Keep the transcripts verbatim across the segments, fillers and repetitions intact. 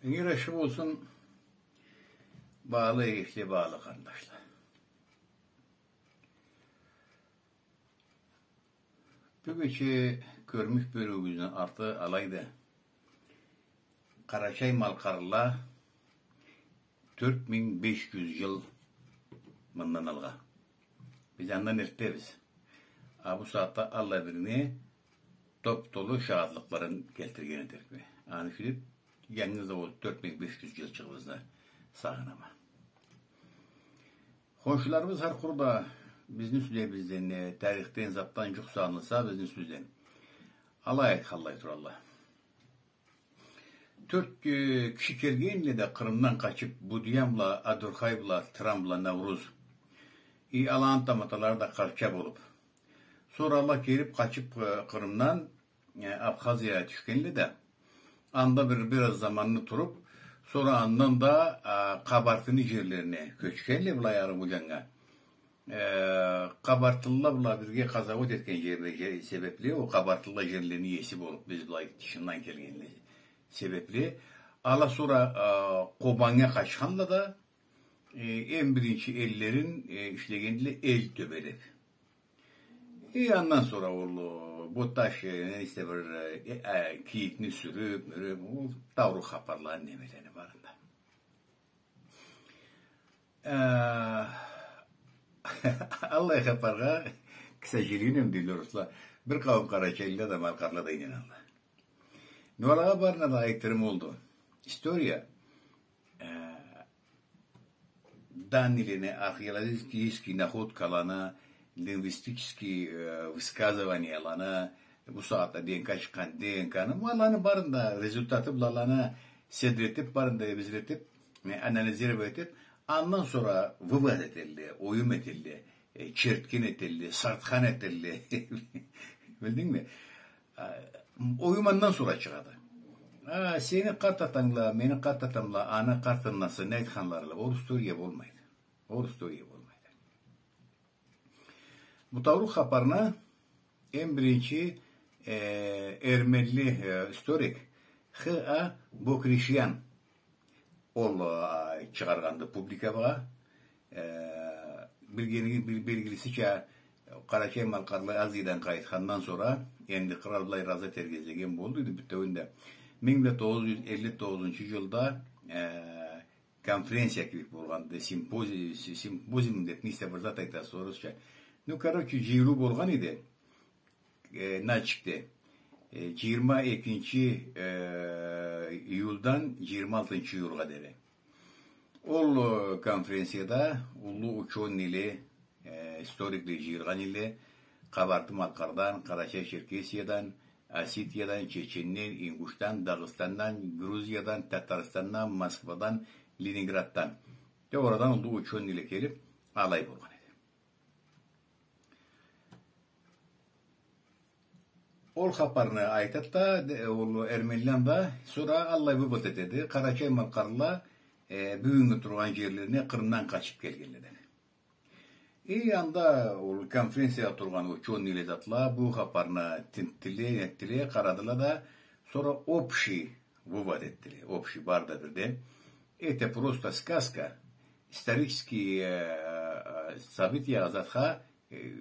Ингир ашхы болсун, багъалы эгечле, багъалы къарындашла. Бюгюнчю кёрмюш бёлюгюбюзню аты алайды. Къарачай-малкъарла тёрт минг беш юз джыл мындан алгъа. Биз андан эртдебиз. А бу сагъатда аллай бир не топ-толу шагъатлыкъларын келтирген этерикме. Аны ючюн джангыз да ол тёрт минг беш юз джылчыгъыбызны сагъынама. Хоншуларыбыз хар къуру да бизни сюзлерибизден, э, тарихден, затдан джукъ сагъынса, бизни сюзлерибизден. Алай айтханлай туралла. Тёрт, э, киши келгенле да Къырымдан къачыб, Будуян бла, Адурхай бла, Тыран бла, Науруз. И аланы таматалары да Къарча болуб. Сора ала келиб, къачыб, э, Къырымдан, э, Абхазиягъа тюшгенле да, анда бир, бир аз заманны туруб, сора андан да, а, Къабартыны джерлерине кёчгенле былай ары бу джаннга. Э, къабартылыла бла бирге къазауат этген джерли, джер-, себебли, ол къабартылыла джерлени иеси болуб, биз былай тышындан келгенли себебли, ала сора, э, Къобаннга къачханла да, э, эм биринчи эллерин, э, ишлегенле эл тёбелеб. Э, андан сора ол, э, Боташ, э, не эсе бир, э, э, кийикни сюрюб, мюрюб, ол тауруху хапарланы, немелени барын да. Э, аллай хапаргъа, к сожалению, дейдиле орусла, бир къауум къарачайлыла да, малкъарлыла да ийнаналла. Но алагъа барына да айтырым олду. История, э, данныйлени, археологический находкаланы, лингвистический, э, высказыванияланы, бу сагъатда ДНК чыкъгъан, ДНК-ны, ма аланы барын да результаты бла аланы седретиб, барын да эбизретиб, э, анализировать этиб, андан сора вывод этелле, оюм этелле, э, чертген этелле, сартхан этелле. Билдингми? А, оюм андан сора чыгъады. А, сени къарт атанг бла, мени къарт атам бла, аны къарт анасы не айтханларыла, орус история болмайды. Орус история болмайды. Бу таурух хапарны эм биринчи, э, эрменли, э, историк Х А Бокришьян ол, э, чыгъаргъанды публикагъа. Э, билгени-, бил-, белгилисича, къарачай-малкъарлы Азиядан къайтхандан сора, энди кърал былай разы этерге излеген болду эди бютеуюн да. Минг бла тогъуз джюз элли тогъузунчу джылда, э, конференция кибик болгъанды, симпози-, си-, симпозиум деб, не эсе бир зат айтасыз орусча. Ну, короче, джыйылыу болгъан эди, э, Нальчикде. Э, джыйырма экинчи, э, июлдан джыйырма алтынчы июлгъа дери. Ол, э, конференцияда уллу учёныйле, э, историкле джыйылгъан эдиле, Къабарты-Малкъардан, Къарачай-Черкесиядан, Осетиядан, Чеченден, Ингушдан, Дагъыстандан, Грузиядан, Татарстандан, Москвадан, Ленинграддан. Тек орадан уллу учёныйле келиб, алай болгъан эди. Ол хапарны айтады да, де-, ол эрменли анда, сора аллай вывод этеди. Къарачай-малкъарлыла, э, бюгюннгю тургъан джерлерине Къырымдан къачыб келгенле деди. И анда ол конференциягъа тургъан учёныйле затла бу хапарны тинтдиле, нетдиле, къарадыла да, сора общий вывод этдиле, общий, бары да бирден. Это просто сказка, исторический, э, событиягъа, затха, э,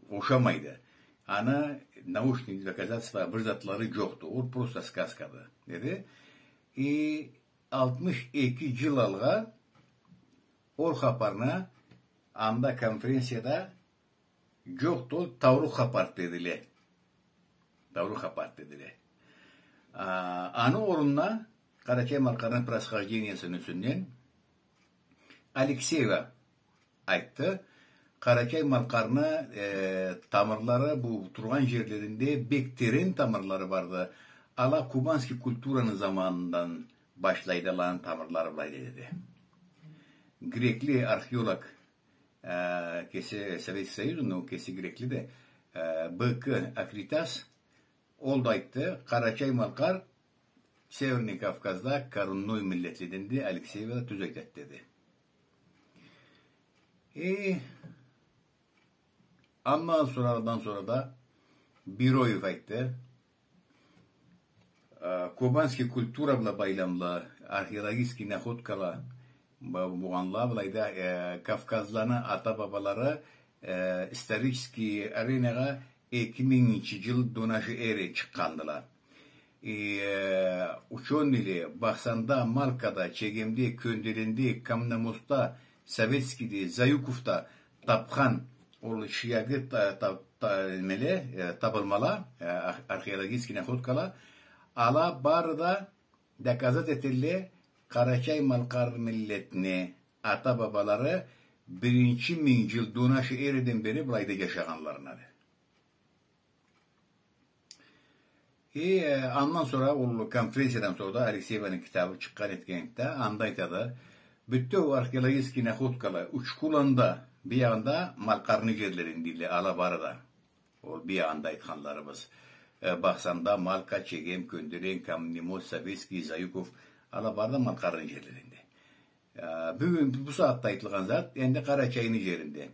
ошамайды. Аны научный доказательства, бир затлары джокъду. Ол просто сказкады, деди. И алтмыш эки джыл алгъа ол хапарны анда конференцияда джокъду, ол таурух хапарды дедиле. Таурух хапарды дедиле. А, аны орнуна къарачай-малкъарны происхождениясыны юсюнден Алексеева айтды. Къарачай-малкъарны, э, тамырлары, бу тургъан джерлеринде бек терен тамырлары барды. Ала кубанский культураны заманындан башлайды аланы тамырлары былай, деди. Грекли археолог, э, кеси Совет Союзну, кеси грекли да, э, Б К Акритас, ол да айтды, Къарачай-Малкъар Северный Кавказда коренной миллетледенди, Алексеева да тюз айтады, деди. Э, андан сора, андан сора да Бероев айтды, э, кубанский культура бла байламлы, археологический находкала бу-, болгъанла, былайда, э, кавказланы ата-бабалары, э, исторический аренагъа эки мингинчи джыл до нашей эры чыкъгъандыла. И, э, учёныйле Бахсанда, Малкада, Чегемде, Кёнделенде, Камномостда, Советскийде, Заюковда тапхан ол шиягы та-, та-, та-, немеле, э, табылмала, э, ар-, археологический находкала, ала бары да доказать этелле къарачай-малкъар миллетни ата-бабалары биринчи минг джыл до нашей эрадан бери былайда джашагъанларына. И, э, андан сора, ол конференциядан сора да Алексееваны китабы чыкъгъан этгенди да, анда айтады, бютеу археологический находкала Учкуланда, биягъында Малкъарны джерлерин дейдиле, ала бары да. Ол биягъында айтханларыбыз. Э, Бахсанда, Малка, Чегем, Кёнделен, Камнемост, Советский, Заюков, ала бары да Малкъарны джерлеринде. Э, бюгюн бу сагъатда айтылгъан зат, энди Къарачайны джеринде.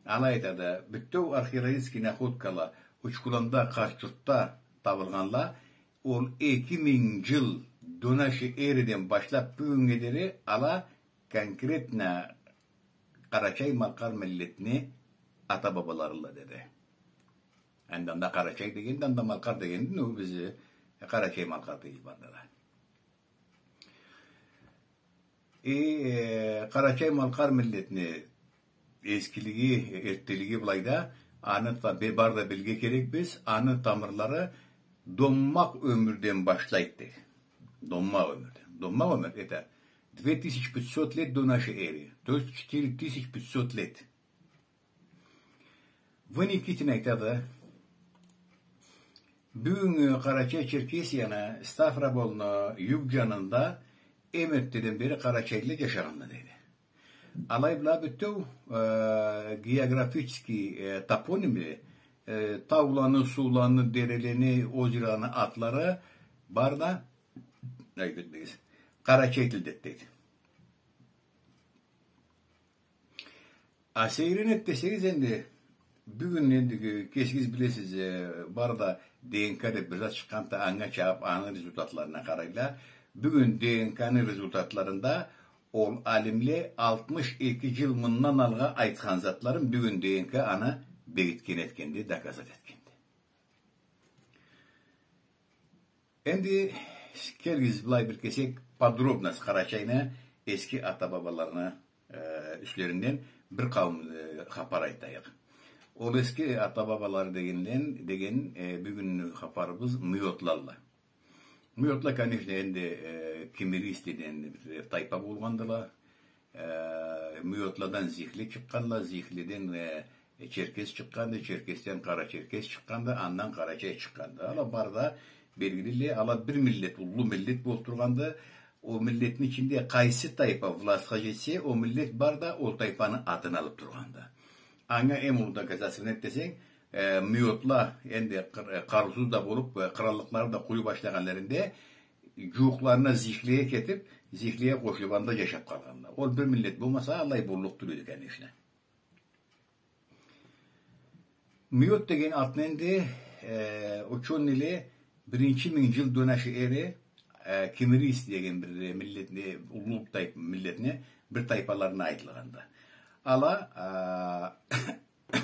Алай айтады, бютеу археологический находкала Учкуланда, Къарт-Джуртда табылгъанла, ол эки минг джыл до нашей эрадан башлаб бюгюннге дери ала конкретно къарачай-малкъар миллетни ата-бабаларыла, деди. Энди анда къарачай дегенди, анда малкъар дегенди, ну, биз, э, къарачай-малкъар дейбиз бары да. Э, э, къарачай-малкъар миллетни эскилиги, эрттелиги былайда, аны та-, бе-, бары да билирге керекбиз, аны тамырлары доммакъ ёмюрден башлайды. Доммакъ ёмюрден. Доммакъ ёмюр, это две тысячи пятьсот лет до нашей эры, то есть четыре тысячи пятьсот лет. Вы Никитин айтады, бюгюннгю Къарачай-Черкесияны Ставрополну юг джанында эм эртдеден бери къарачайлыла джашагъанды, дейди. Алай бла бютеу, э, географический, э, топонимле, э, тауланы, сууланы, дерелени, озероланы атлары бары да, ай, билмейсиз, къарачай тилде, дейди. А сейирни этсегиз энди, бюгюн энди кесигиз билесиз, э, бары да Д Н К деб бир зат чыкъгъанды, анга чабыб, аны результатларына къарайла. Бюгюн Д Н К-ны результатларында ол алимле алтмыш эки джыл мындан алгъа айтхан затларын бюгюн Д Н К аны бегитген этгенди, доказать этгенди. Энди келигиз, былай бир кесек подробно Къарачайны эски ата-бабаларыны, э, юслеринден бир къауум, э, хапар айтайыкъ. Ол эски ата-бабалары дегенден, деген, э, бюгюн хапарыбыз муётлалла. Муётла, конечно, энди, э, кимерийцы деген бир тайпа болгъандыла. Э, муётладан зихле чыкъгъанла, зихледен, э, черкес чыкъгъанды, черкесден къарачеркес чыкъгъанды, андан къарачай чыкъгъанды. Ала бары да белгилиле, ала бир миллет, уллу миллет болуб тургъанды. Ол миллетни ичинде къайсы тайпа властха джетсе, ол миллет бары да ол тайпаны атын алыб тургъанды. Анга эм уллу доказательство не десенг, э, муётла энди къыр-, э, къарыусуз да болуб, э, къыраллыкълары да къуру башлагъан джеринде, джууукъларына зихлеге кетиб, зихлеге къошулуб анда джашаб къалгъанла. Ол бир миллет болмаса, аллай боллукъ тюл эди, конечно. Муёт деген атны энди, э, учёныйле биринчи минг джыл до нашей эры, э, кимерийцы деген бир миллетни, уллу тайп-, миллетни бир тайпаларына айтылгъанды. Ала, э,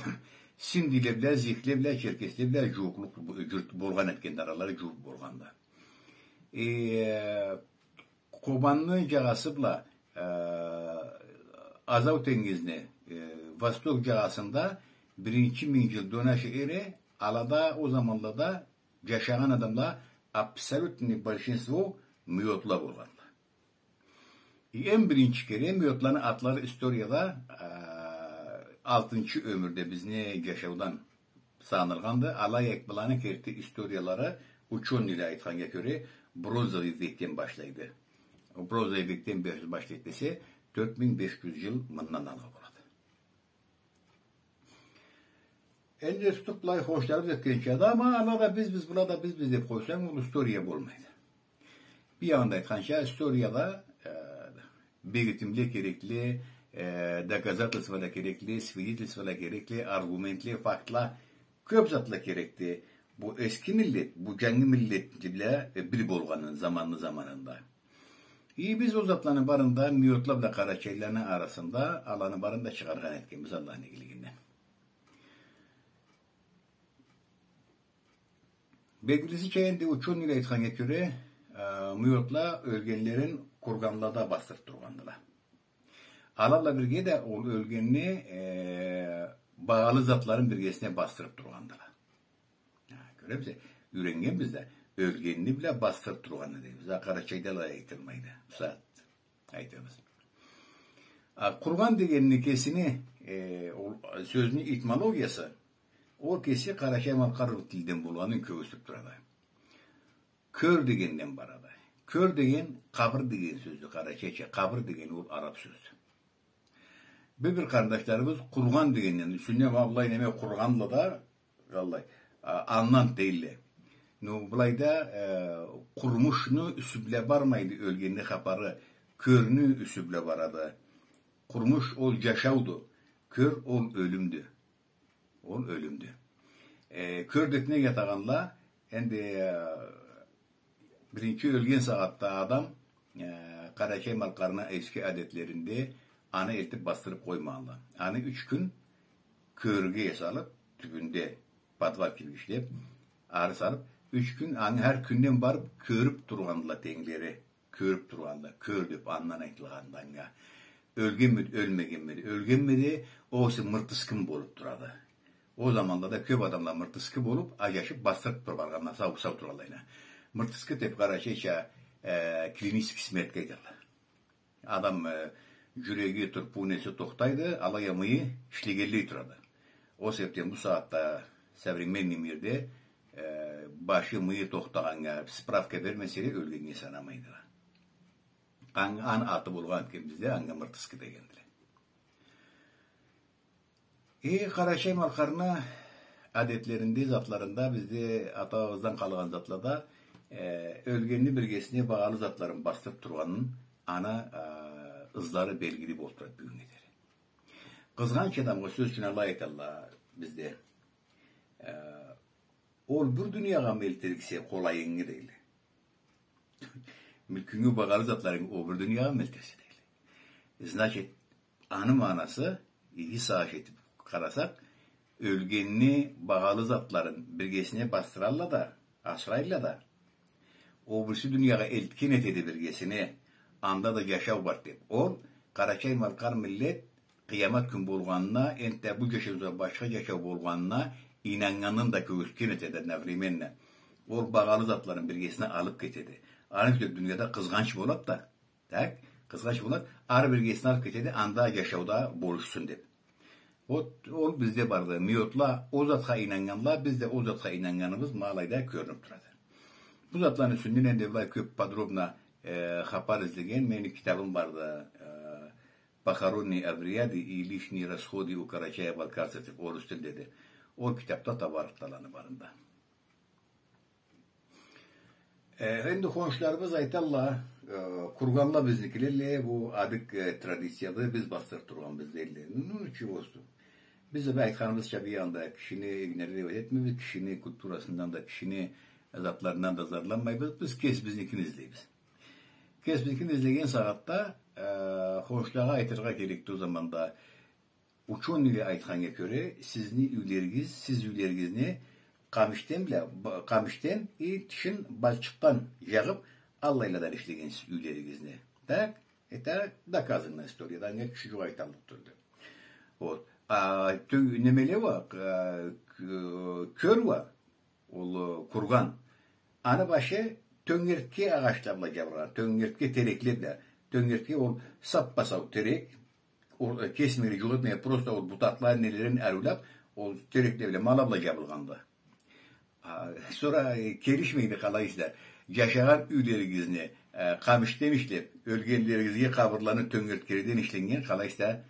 синдиле бла, зихле бла, черкесле бла джууукълукъ бу-, джурт болгъан этгенди, аралары джууукъ болгъанды. Э, Кобанны джагъасы бла, э, Азау тенгизни, э, восток джагъасында биринчи минг джыл до нашей эры, алада, ол заманлада джашагъан адамла абсолютный большинство муётла болгъанла. Эм биринчи кере муётланы атлары историяда, э, алтынчы ёмюрде бизни джашаудан саналгъанды. Алай а быланы керти историялары, учёныйле айтханнга кёре, бронзовый векден башлайды. Бронзовый векден бе-, башлайды десе, тёрт минг беш джюз джыл мындан алгъа болады. Энди тутуб былай хошларыбыз этгенча да, ама ала да бизбиз, была да бизбиз деб къойсанг, ол история болмайды. Биягъында айтханча, историяда, э, бегитимле керекли, э, доказательствола керекли, свидетельствола керекли, аргументле, фактла, кёб затла керекди. Бу эски миллет, бу джангы миллет бла, э, бир болгъанын заманны заманында. И биз ол затланы барын да мётла бла къарачайлыланы арасында аланы барын да чыгъаргъан этгенбиз Аллахны игилигинден. Белгилисича, энди учёныйле айтханнга кёре, э, мётла ёлгенлерин курганлада басдырып тургъандыла. Ала бла бирге да ол ёлгенни, э, багъалы затларын биргесине басдырып тургъандыла. Ха, кёремисе, юйреннгенбиз да, ёлгенни бла басдырып тургъанны дейбиз. А къарачайда алай айтылмайды. Бусагъат айтабыз. А курган дегенни кесини, э, ол сёзню этимологиясы, ол кеси къарачай-малкъар тилден болгъанын кёргюзтюп турады. Кёр дегенден барады. Кёр деген къабыр деген сёздю, къарачайча. Къабыр деген ол араб сёздю. Бир-бир къарындашларыбыз кургъан дегенден, юсюнден ма былай неме кургъанла да, аллай, а, андан дейле. Ну, былайда, э, къурмушну юсю бла бармайды ёлгенни хапары, кёрню юсю бла барады. Къурмуш ол джашауду, кёр ол ёлюмдю. Ол ёлюмдю. Э, кёр деп неге атагъанла? Энди, э, биринчи ёлген сагъатда адам, э, къарачай-малкъарны эски адетлеринде аны элтип басдырып къоймагъанла. Аны юч кюн кёрге салып, тюбюнде подвал кибик ишлеп, ары салып, юч кюн, аны хар кюнден барып кёрюп тургъандыла тенглери. Кёрюп тургъанды, кёр деп андан айтылгъанды анга. Ёлгенмиди, ёлмегенмиди, ёлгенмиди, огъесе мыртыскымы болуп турады. Ол заманлада кёп адамла мыртыскы болуп, аджашып басдырып туруп баргъанла, сау, сау тургъанлайына. Мыртыскы деп къарачайча, э, клинический смертьге айталла. Адам, э, джюреги, тырпыуу, неси тохтайды, алай а мыйы ишлегенлей турады. Ол себепден бу сагъатда современный мирде, э, башы, мыйы тохтагъаннга справка бермеселе, ёлгеннге санамайдыла. Ан-, аны аты болгъан экен бизде, анга мыртыскы дегендиле. Э, къарачай-малкъарны адетлеринде, затларында, бизде ата-бабабыздан къалгъан затлада, э, ёлгенни биргесине багъалы затларын басдырып тургъанын, аны, э, ызлары белгили болуп турады бюгюннге дери. Къызгъанч адамгъа, сёз ючюн, алай айталла бизде. Э, ол бир дуниягъамы элтириксе къолайынгы, дейле. Мюлкюнгю, багъалы затларынгы ол бир дуниягъамы элтириксе, дейле. Значит, аны магъанасы, иги сагъыш этип къарасакъ, ёлгенни багъалы затларын биргесине басдыралла да, асырайла да, ол бирси дуниягъа элтген этеди биргесине, анда да джашау бар деп. Ол къарачай-малкъар миллет къыямат кюн болгъанына, энтда бу джашаудан башха джашау болгъанына ийнаннганын да кёргюзтген этеди одновременно. Ол багъалы затларын биргесине алып кетеди. Аны ючюн дунияда къызгъанч болад да, так, къызгъанч болад, ары биргесине алып кетеди, анда джашауда болушсун деп. Вот, ол бизде барды. Мётла ол затха ийнаннганла, биз да ол затха ийнаннганыбыз ма алайда кёрюнюп турады. Бу затланы юсюнден энди былай кёп подробно, э, хапар излеген мени китабым барды, э, «Похоронные обряды и личные расходы у карачаево-балкарцев» деп, орус тилдеди. Ол китапда табарыкъды аланы барын да. Э, энди хоншуларыбыз айталла, э, курганла бизникиле, бу адык, э, традицияды, биз басдырып тургъанбыз дейле. Ну, чего су? Биз да бир айтханыбызча, бир анда кишини игнорировать этмейбиз, кишини культурасындан да, кишини затларындан да зарланмайбыз. Биз кесибизникин излейбиз. Кесибизникин излеген сагъатда, э, хоншулагъа айтыргъа керекди ол заманда. Учёныйле айтханнга кёре, сизни юйлеригиз, сиз юйлеригизни къамишден бла, б-, къамишден и тышын балчыкъдан джагъып, аллайладан ишлегенсиз юйлеригизни. Так? Это доказанная история, да, анга киши джукъ айталлыкъ тюлдю. Вот. А тё-, немеле уа, э, к-, кёр уа, ол, э, курган. Аны башы тёнгертке агъачла бла джабылгъан, тёнгертке терекле бла. Тёнгертке ол сап-басау терек, ол, э, кесмегенлей, джукъ этмегенлей, просто ол бутакъларын, нелерин ариулап, ол терекле бла, мала бла джабылгъанды. А, сора, э, келишмейди къалайса да. Джашагъан юйлеригизни, э, къамишден ишлеп, ёлгенлеригизге къабырланы тёнгерткеледен ишленнген къалайса да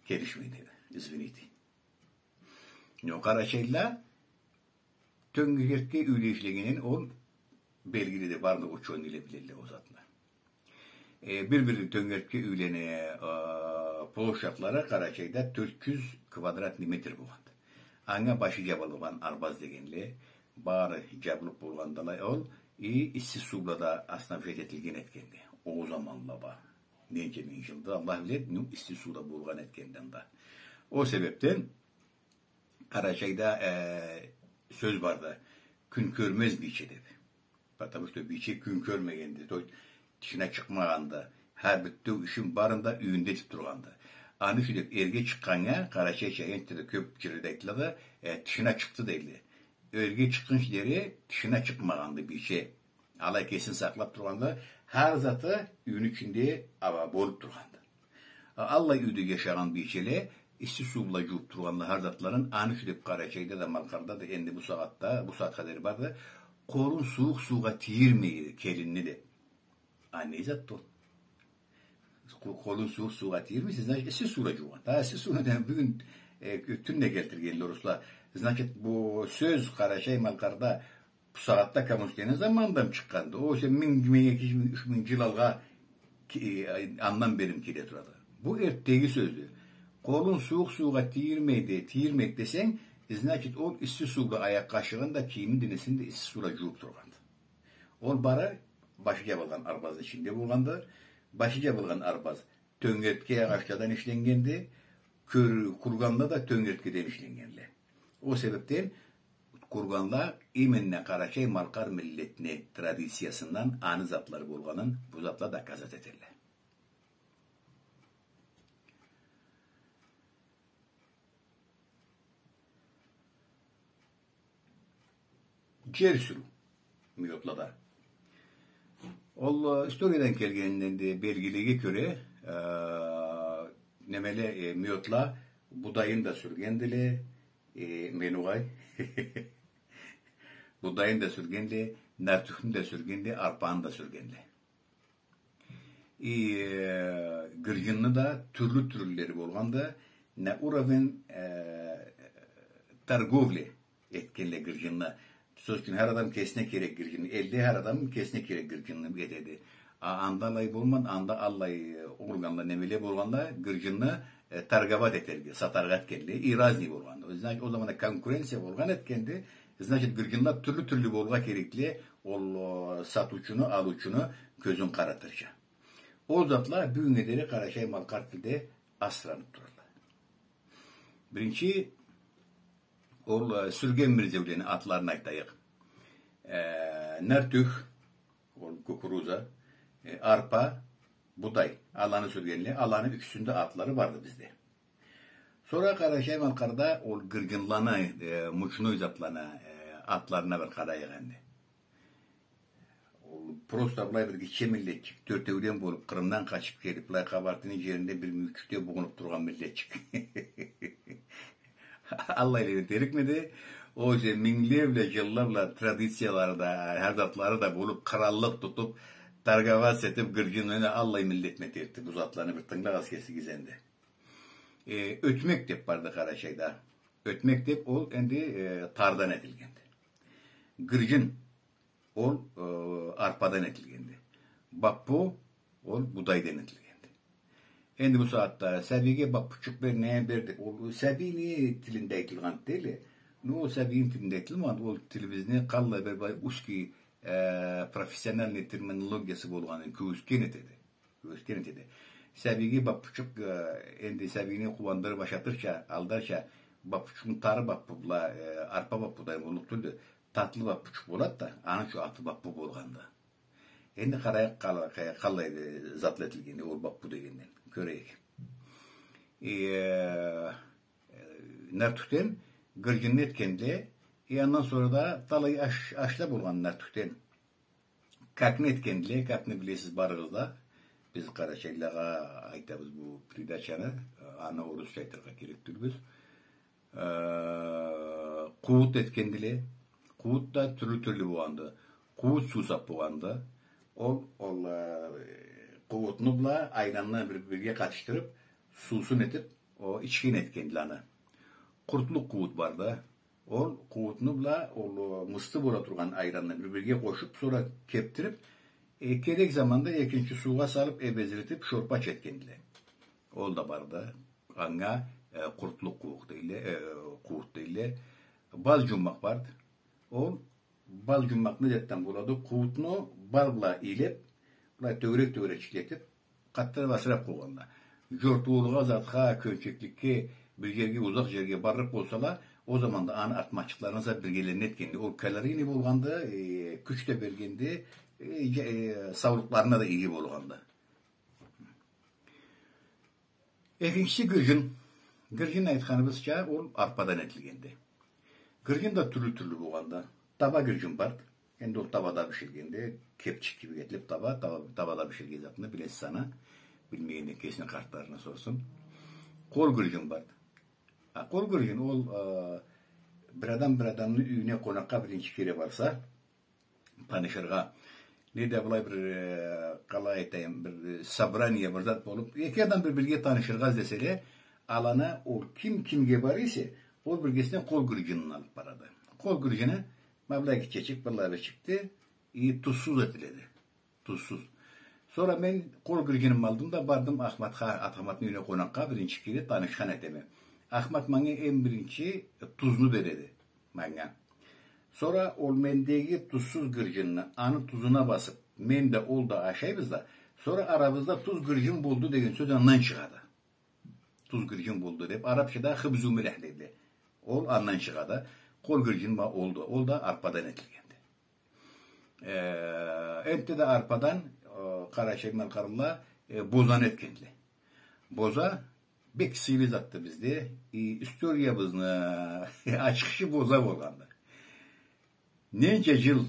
келишмейди. Извините. Но къарачайла тёнгертке юйле ишлегенин ол белгилиди, бары да учёныйле билелле ол затны. Э, бир-бир тёнгертке юйлени, э, площадьлары Къарачайда тёрт джюз квадратный метр болгъанды. Анга башы джабылгъан арбаз дегенле, бары джабылып болгъандыла ол, и исси суу бла да снабжать этилген этгенди. Ол заманла ба. Ненча минг джылда, Аллах биледи, ну, исси суу да болгъан этгенден да. Ол себебден Къарачайда, э, сёз барды. Кюн кёрмез бийче деб. Потому что бийче кюн кёрмегенди, то есть тышына чыкъмагъанды. Хар бютеу ишин барын да юйюнде этиб тургъанды. Аны ючюн деб эрге чыкъгъаннга, къарачайча энтда да кёб джерледе айтыла да, э, тышына чыкъды дейле. Эрге чыкъгъынчы дери тышына чыкъмагъанды бийче. Алай кесин сакълаб тургъанды, хар заты юйню ичинде аба болуб тургъанды. А, аллай юйде джашагъан бийчеле исси суу бла джууб тургъанла хар затларын, аны ючюн деб Къарачайда да, Малкъарда да энди бу сагъатда, бу сагъатха дери барды, къолун сууукъ суугъа тийирмейди келинни деб. А не затды ол? Къо-, къолун сууукъ суугъа тийирмейсе, значит, исси суугъа джуугъан. Хы, исси сууну да бюгюн, э, тюнде келтиргенле орусла. Значит, бу сёз Къарачай-Малкъарда бу сагъатда коммунистлени заманында чыкъгъанды. Ол сен минг, минг эки джюз, минг юч минг джыл алгъа ки-, э, андан бери келе турады. Бу эртдеги сёздю. Къолун сууукъ суугъа тийирмейди, тийирмейди десенг, значит, ол исси суу бла аякъ къашыгъын да, кийимин, денесин да исси суу бла джууб тургъанды. Ол бары башы джабылгъан арбазны ичинде болгъанды. Башы джабылгъан арбаз тёнгертке агъачладан ишленнгенди, кюр-, курганла да тёнгерткеден ишленнгенле. Ол себебден курганла именно къарачай-малкъар миллетни традициясындан аны затлары болгъанын бу затла доказать этелле. Джер сюрюу мётлада. Ол, э, историядан келгенинден да белгилиге кёре, э, немеле, э, мётла будайын да сюргендиле, э, мени угъай. Будайын да сюргендиле, нартюхню да сюргендиле, арпаны да сюргендиле. И, э, гырджынны да тюрлю-тюрлюлери болгъанды. На уровень, э, торговли этгенле гырджынны. Сёз ючюн, хар адам кесине керек гырджынны. Элде хар адам кесине керек гырджынны этеди. А анда алай болмады, анда аллай, э, органла, немеле болгъанла, гырджынны, э, торговать этерге, сатаргъа этгенле. И разный болгъанды. Значит, ол заманда конкуренция болгъан этгенди. Значит, гырджынла тюрлю-тюрлю болургъа керекли, ол, э, сатыучуну, алыучуну кёзюн къаратырча. Ол затла бюгюннге дери къарачай-малкъар тилде асраныб туралла. Биринчи, ол, э, сюрген мирзеулени атларын айтайыкъ. Э, нартюх, ол кукуруза, э, арпа, будай. Аланы сюргенле, аланы ючюсюню да атлары барды бизде. Сора къарачай-малкъарда ол гырджынланы, э, мучной затланы, э, атларына бир къарайыкъ энди. Ол просто былай бир гитче миллетчик, тёртеуден болуб, Къырымдан къачыб келиб, былай Къабартыны джеринде бир мюйюкчюкде бугъунуб тургъан миллетчик. Аллайла этерикмиди? Ол джер мингле бла, джылла бла традициялары да, хар затлары да болуб, къраллыкъ тутуб, торговаться этиб, гырджын, энди аллай миллетми этерикди бу затланы, бир тынгылагъыз кесигиз энди. Э, ётмек деб барды Къарачайда. Ётмек деб ол энди, э, тардан этилгенди. Гырджын, ол, э, арпадан этилгенди. Баппу, ол будайдан этилгенди. Энди бу сагъатда сабийге баппучукъ бер, не бер деб, ол сабийни тилинде айтылгъан дейле. Ну, ол сабийни тилинде айтылмагъан, ол тилибизни къаллай бир былай узкий, э, профессиональный терминологиясы болгъанын кёргюзтген этеди. Кёргюзтген этеди. Сабийге баппучукъ, э, энди сабийни къууандырыб ашатырча, алдарча, баппучукъну тары баппу бла, э, арпа баппудай боллукъ тюлдю. Татлы баппучукъ болады да, аны ючюн аты баппу болгъанды. Энди къарайыкъ къала-, къа-, къаллай, э, затла этилгенди, ол баппу дегенден. Кёрейик. Э, э, нартюхден гырджынны этгенди. Э, андан сора да талай аш-, ашла болгъан нартюхден. Какны этгендиле, какны билесиз барыгъыз да. Биз къарачайлылагъа айтабыз бу передачаны, аны орусча айтыргъа керек тюлбюз. Э, къуут этгендиле. Къуут да тюрлю-тюрлю болгъанды. Къуут суусап болгъанды. Ол, ол, э, къуутну бла айранны бир-, бирге къатышдырып, суусун этип, о, ичген этгендиле аны. Къуртлукъ къуут барды. Ол къуутну бла, ол мысты бола тургъан айранны бир-бирге къошуп, сора кептирип, э, керек заманда экинчи суугъа салып, эбезиретип, шорпа ичетгендиле. Ол да барды. Анга, э, къуртлукъ къууукъ дейле, э, къуут дейле. Бал джуммакъ барды. Ол бал джуммакъ не затдан болады? Къуутну бал бла ийлеп, былай тёгерек-тёгерекчик этип, къатты да асырап къойгъанла. Жортуургъа, затха, кёнчекликге, бир жерге, узакъ жерге барлыкъ болсала, ол заманда аны артмакъчыкъларын зат биргелерине этгенди. Ол калорийный болгъанды, э, кюч да бергенди, э, же-, э, саулукъларына да иги болгъанды. Экинчиси гыржын. Гыржын, айтханыбызча, ол арпадан этилгенди. Гыржын да тюрлю-тюрлю болгъанды. Таба гыржын барды. Энди ол табада биширгенди. Кепчик кибик этилип таба, таба, табада биширген затны билесиз аны. Билмегенле кесини къартларына сорсун. Къол гыржын барды. А, къол гыржын ол, э, бир адам бир адамны юйюне къонакъгъа биринчи кере барса, танышыргъа. Не да былай бир, э, къалай айтайым, бир, э, собрание, бир зат болуп, эки адам бир-бирге танышыргъа излеселе, аланы ол ким кимге бара эсе, ол биргесине къол гыржынын алып барады. Къол гыржыны ма былай гитчечик, быллай бир чыкъды, и тузсуз этиледи. Тузсуз. Сора мен къол гыржынымы алдым да бардым Ахматха, Ахматны юйюне къонакъгъа биринчи кере танышхан этеме. Ахмат манга эм биринчи тузну береди. Манга. Сора ол мендеги тузсуз гыржынны аны тузуна басып, мен да, ол да ашайбыз да, сора арабызда туз гыржын болду деген сёз андан чыгъады. Туз гыржын болду деп, арапчада хыбзу милех дейди. Ол андан чыгъады. Къол гыржын ма ол да, ол да арпадан этилгенди. Э, энтта да арпадан, э, къарачай-малкъарлыла, э, бозаны этгендиле. Боза бек сыйлы затды бизде. И историябызны ачхычы боза болгъанды. Ненча жыл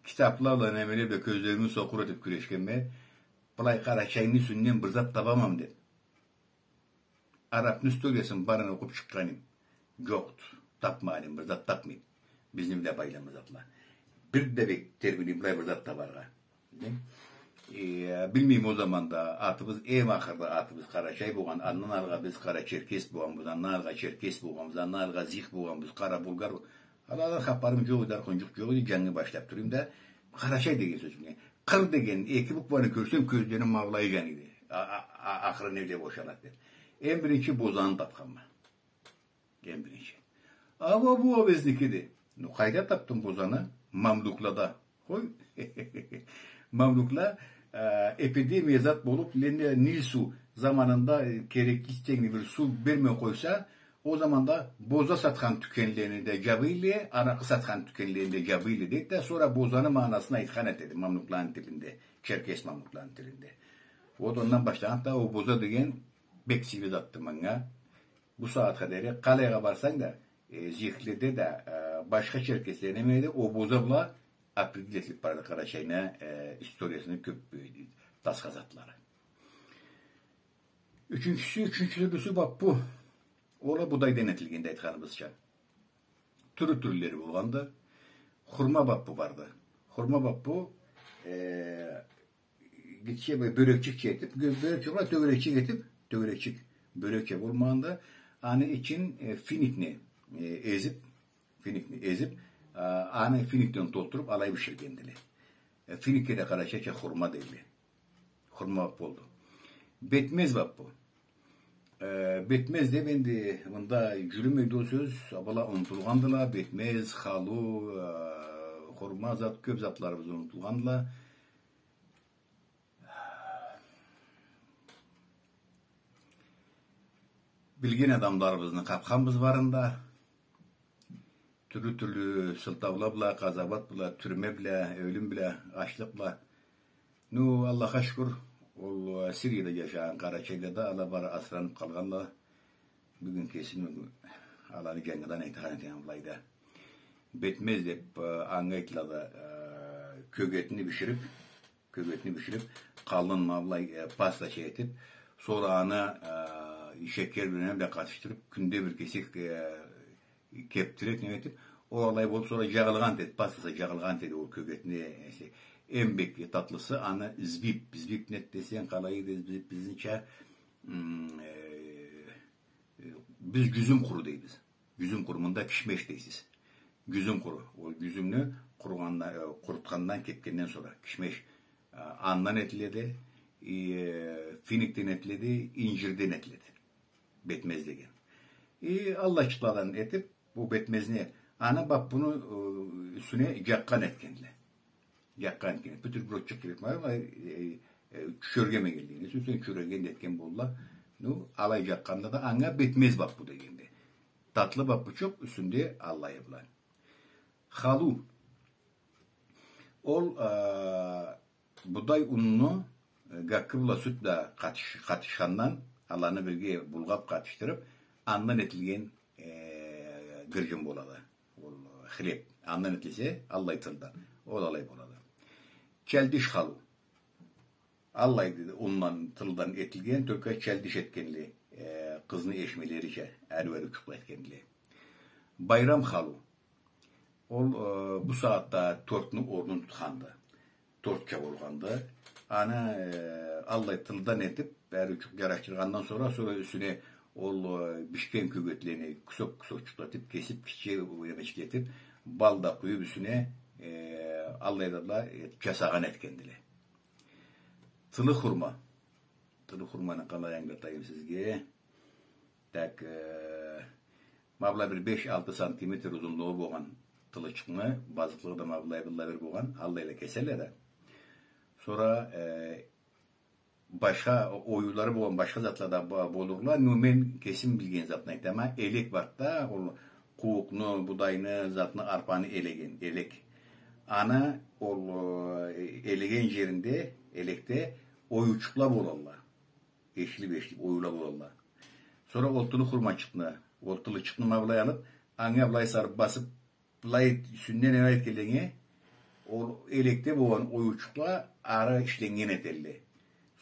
китапла бла, немеле бла кёзлерими сокъур этип кюрешгенме, былай Къарачайны юсюнден бир зат табамам деп. Арапны историясын барын окъуп чыкъгъан эм. Жокъду. Тапмагъан эм, бир зат тапмайм. Бизни бла байланмалы затла. Бир да бек тебиренмей былай бир зат табаргъа. Э, билмейме, ол заманда атыбыз, эм ахырда атыбыз Къарачай болгъан, андан алгъа биз къара черкес болгъанбыз, андан алгъа черкес болгъанбыз, андан алгъа зих болгъанбыз, къара булгъар. Аладан хапарым жокъ эди, аркъынчыкъ жокъ эди, жангы башлап тура эм да, Къарачай деген сёз билген. Къыр деген эки букваны кёрсем, кёзлерим ма былай жаныйды. А, а, а, ахыры не бла бошалады деп. Эм биринчи бозаны тапханма. Эм биринчи. Ау, бу бизникиди. Ну, къайда тапдым бозаны? Мамлюклада. Къой. Мамлюкла, э, эпидемия зат болуп, Нил суу заманында, э, керекли истегине бир суу бермей къойса, ол заманда боза сатхан тюкенлени да жабыйла, аракъы сатхан тюкенлени да жабыйла дейди да, сора бозаны магъанасын айтхан этеди мамлюкланы тилинде, черкес мамлюкланы тилинде. Вот ондан башлагъанды да, ол боза деген бек сыйлы затды манга. Бу сагъатха дери къалайгъа барсанг да, э, зихледе да, э, башха черкеследе, немеде, ол боза бла определить этилип барады Къарачайны, э, историясыны кёп, э, тасха затлары. Ючюнчюсю, ючюнчю тюрлюсю баппу. Ол а будайдан этилгенди, айтханыбызча. Тюрлю-тюрлюлери болгъанды. Хурма баппу барды. Хурма баппу, э, гитче бир бёрекчикча этип, бё-, бёрекчик, тёгерекчик этип, тёгерекчик, бёрекча болмагъанды. Аны ичин, э, финикни, э, эзип, финикни эзип, а, аны финикден толтуруп, алай биширгендиле. Э, финикге да къарачайча хурма дейле. Хурма баппу болду. Бетмез баппу. Э, бетмез деп энди мында жюрюмейди ол сёз, была унутулгъандыла, бетмез, халу, э, хурма зат, кёп затларыбыз унутулгъандыла. Билген адамларыбызны къапханбыз барын да. Тюрлю-тюрлю сылтаула бла, къазауат бла, тюрме бла, ёлюм бла, ачлыкъ бла. Ну, Аллахха шукур, ол, э, Сирияда жашагъан къарачайла да, ала бары асыранып къалгъанла. Бюгюн кесим аланы жангыдан айтхан этеме былайда. Бетмез деп, э, анга айтылады, э, кёгетни биширип, кёгетни биширип, къалын ма былай, э, пастача этип, сора аны, э, шекер бла, неме бла къатышдырып, кюнде бир кесек, э, кептирип, неме этип, ол алай болуп, сора жагъылгъан этеди, пастаса жагъылгъан этеди ол кёгетни, эсе. Эм бек татлысы, аны збиб, збиб неди десенг, къалай эди, збиб бизнича, м, э, э, биз жюзюм къуру дейбиз. Жюзюм къуру, мында кишмеш дейсиз. Жюзюм къуру. Ол жюзюмню къуругъандан, э, къурутхандан, кепгенден сора кишмеш, э, андан этиледи, и, э, финикден этиледи, инжирден этиледи. Бетмез деген. И аллайчыкъладан этип, бу бетмезни, аны баппуну, э, юсюне жакъгъан этгендиле. Джакъгъан этгенди. Бютюн бир отчукъ керек, ма, э, э, чючюргенме келгенди. Сюйсенг чючюрген да этген болла. Ну, алай джакъгъанда да анга бетмез баппу дегенди. Татлы баппучукъ, юсюнде аллайы бла. Халу. Ол, э, будай унну, э, гаккы бла сют бла къатыш-, къатышхандан, аланы бирге булгъап къатышдырып, андан этилген, э, гырджын болады. Ол хлеб. Андан этилсе, аллай тылдан. Ол алай болады. Чалдыш халу. Аллай ундан, тылдан этилген, только чалдыш этгенле, э, къызны эшмелерича, ариу-ариу учукъла этгенле. Байрам халу. Ол, э, бу сагъатда тортну орнун тутханды. Тортча болгъанды. Аны, э, аллай тылдан этип, бары учукъ джарашдыргъандан сора, сора юсюне ол, э, бишген кёгетлени кусок-кусокчукъла этип, кесип, кичи немечикле этип, бал да къуюп юсюне, э, аллайла да, э, джасагъан этгендиле. Тылы хурма. Тылы хурманы къалай ангылатайым сизге? Так, э, ма былай бир беш-алты сантиметр узунлугъу болгъан тылычыкъны, базыкълыгъы да ма былай, былай бир болгъан, аллайла кеселле да. Сора, э, башха оюулары болгъан башха затла да бо-, болурла, но мен кесим билген затны айтама. Элек барды да, ол къууукъну, будайны, затны, арпаны элеген, элек. Аны, ол, э, элеген джеринде, элекде оюучукъла болалла. Эшилип-эшилип оюула болалла. Сора ол тылы хурмачыкъны, ол тылычыкъны ма былай алып, анга былай сары басып, былай юсюнден алай этгенлей, ол элекде болгъан оюучукъла ары ишленнген этелле.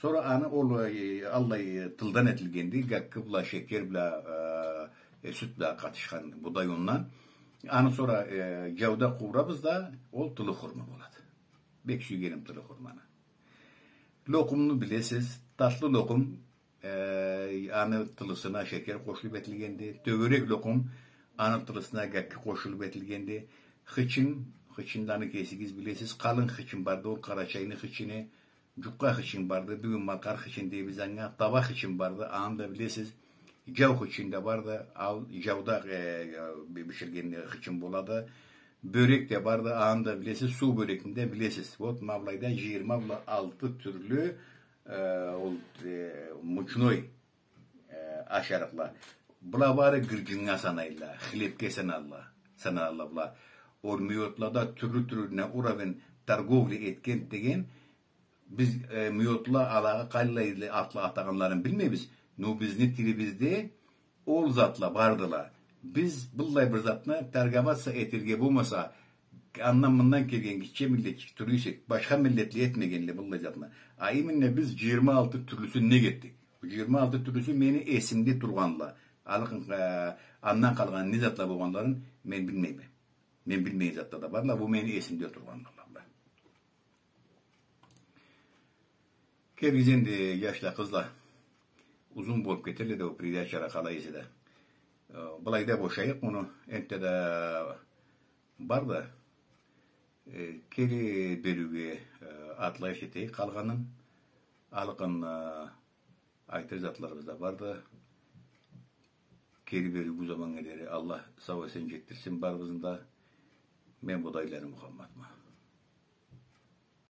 Сора аны ол, э, аллай, э, тылдан этилгенди, гаккы бла, шекер бла, э, э, сют бла къатышхан будай ундан. Аны сора, э, джауда къуурабыз да, ол тылы хурма болады. Бек сюйгеним тылы хурманы. Локъумну билесиз, татлы локъум, э, аны тылысына шекер къошулуп этилгенди. Тёгерек локъум, аны тылысына гаккы къошулуп этилгенди. Хычын, хычынланы кесигиз билесиз, къалын хычын барды, ол Къарачайны хычыны, джукъа хычын барды, бюгюн малкъар хычын дейбиз анга, таба хычын барды, аны да билесиз. Джау хычын да барды, ал джауда, э, э, би-, биширген хычын болады. Бёрек да барды, аны да билесиз, суу бёрекни да билесиз. Вот, ма былайда джыйырма бла алты тюрлю, э, ол, э, мучной, э, ашарыкъла. Была бары гырджыннга санайла, хлебге саналла, саналла была. Ол мёдлада тюрлю-тюрлю, на уровень торговли этген деген, биз, э, мёдлада алагъа къаллай атла атагъанларын билмейбиз. Но бизни тилибизде ол затла бардыла. Биз быллай бир затны торговаться этерге болмаса, андан-мындан келген гитче миллетчик тюрлю эсек, башха миллетле этмегенле быллай затны. А именно биз джыйырма алты тюрлюсюн нек этдик? Бу джыйырма алты тюрлюсю мени эсимде тургъанла. Алыкъын, э, андан къалгъан не затла болгъанларын мен билмейме. Мен билмеген затла да барла, бу мени эсимде тургъанла. Келигиз энди, джашла, къызла. Узун болуп кетелле да бу передачала, къалай эсе да. Э, былайда бошайыкъ муну, энтда да бар да, э, кери бериуге, э, атлайыш этейик къалгъанын. Алыкъын, э, айтыр затларыбыз да барды. Кери бериу бу заманнга дери Аллах сау-эсен джетдирсин барыбызны да. Мен Будайланы Мухаммадма.